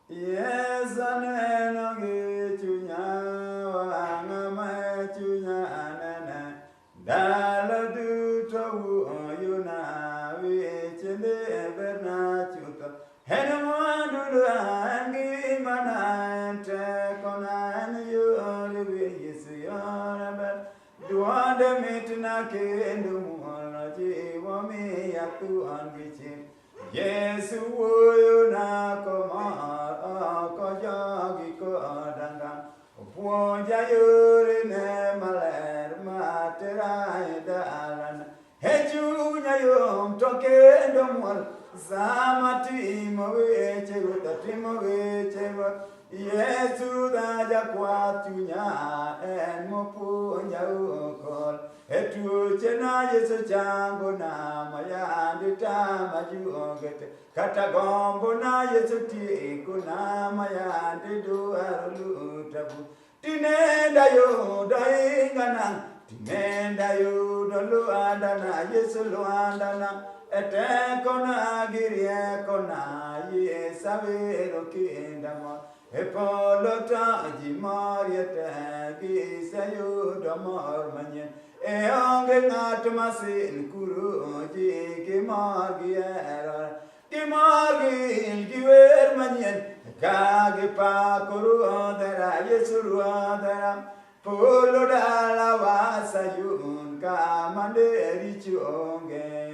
Yesu aneno gi chunya, wang'a ma chunya anene. Ndalo duto wuoyona, wechene berna chutho. En mwanduna, en ngimana, en tekona, en yore wi Yesu yore ber. Dwonde mitna kendo muol jiwo miya thuon gi chir. Yesu wuoyona komor, ok ojogi koda ngang'. Opuonja yorene maler matera e dalana. E chunya yom to kendo muol sama timo weche Ruoth, atimo weche Ruoth. Yesu Ruodha jakwath chunya en mopuonja okol. E tuochena Yesu changona mayandi tama juongete. Kata gombona Yesu tiekona mayandi dwaro luta bu. Tinenda yudo ingana, tinenda yudo luandana, Yesu luandana. E tekona gi riekona, Yesu awero kinda mor. E polo to ji morie te, giseyudo mor manyien. E onge ng'at masin kuro, ji gimor gihero. Gimor giil gi wer manyien, ka gipako Ruodhera, Yesu Ruodhera. Polo dalawa Sayun, kama ne richo onge.